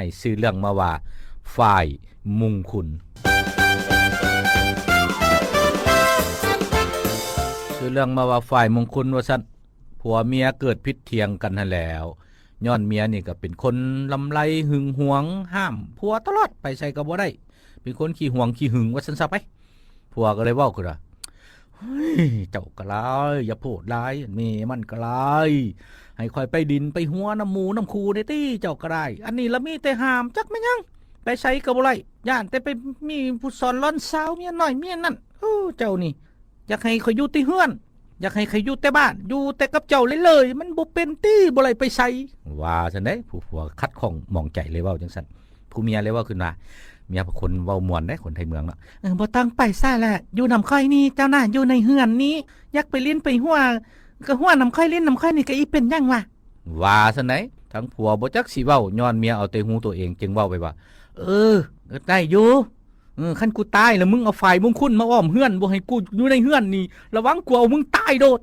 ໃຫ້ຊື່ເລື່ອງມາວ່າ ຝ້າຍມຸງຄຸນ. ຊື່ເລື່ອງມາວ່າ ຝ້າຍມຸງຄຸນ ວ່າຊັ້ນ. ຜົວເມຍເກີດຜິດຖຽງກັນຫັ້ນແຫຼ້ວ, ຍ້ອນເມຍນີ້ກໍເປັນຄົນລຳໄລຫຶງຫວງ, ຫ້າມຜົວຕະຫຼອດ, ໄປໃສກໍບໍ່ໄດ້, ເປັນຄົນຂີ້ຫວງຂີ້ຫຶງ ວ່າຊັ້ນຊະໄປ. ຜົວກໍເລີຍເວົ້າຂຶ້ນວ່າ ເຮີ້ຍ ເຈົ້າກໍຫຼາຍ, ຢ່າໂພດຫຼາຍ, ແມ່ມັນກໍຫຼາຍ, ໃຫ້ຂ້ອຍໄປຫຼິ້ນໄປຫົວນຳໝູ່ນຳຄູ່ແດ່ຕິ ເຈົ້າກໍໄດ້. ອັນນີ້ລະມີແຕ່ຫ້າມ, ຈັກແມ່ນຫຍັງ, ໄປໃສກໍບໍ່ໄດ້, ຢ້ານແຕ່ໄປມີຜູ້ສອນຫຼອນສາວ, ເມຍນ້ອຍເມຍນັ້ນ. ໂອ້ ເຈົ້ານີ້ ຢາກໃຫ້ຂ້ອຍຢູ່ແຕ່ເຮືອນ, ຢາກໃຫ້ຂ້ອຍຢູ່ແຕ່ບ້ານ, ຢູ່ແຕ່ກັບເຈົ້າເລີຍໆ, ມັນບໍ່ເປັນຕິ, ບໍ່ໄດ້ໄປໃສ. ວ່າຊັ້ນເດ້, ຜູ້ຜົວຂັດຂ້ອງໝອງໃຈເລີຍເວົ້າຈັ່ງຊັ້ນ. ຜູ້ເມຍເລີຍເວົ້າຂຶ້ນວ່າ, ເມຍເປັນຄົນເວົ້າມ່ວນເດ້, ຄົນໄທເມືອງເນາະ. ເອີ ບໍ່ຕ້ອງໄປໃສແຫຼະ, ຢູ່ນຳຂ້ອຍນີ້, ເຈົ້ານະ, ຢູ່ໃນເຮືອນນີ້, ຢາກໄປຫຼິ້ນໄປຫົວ ກໍຫົວນຳຂ້ອຍ, ຫຼິ້ນນຳຂ້ອຍນີ້ ກໍອີເປັນຫຍັງວະ? ວ່າຊັ້ນໃດ. ທາງຜົວບໍ່ຈັກຊິເວົ້າ, ຍ້ອນເມຍເອົາແຕ່ຮູ້ຕົວເອງ, ຈຶ່ງເວົ້າໄປວ່າ, ເອີ ກໍໄດ້ຢູ່. ເອີ ຄັນກູຕາຍແລ້ວ ມຶງເອົາຝ້າຍມຸງຄຸນມາອ້ອມເຮືອນ, ບໍ່ໃຫ້ກູຢູ່ໃນເຮືອນນີ້, ລະວັງກູເອົາມຶງຕາຍໂດດ.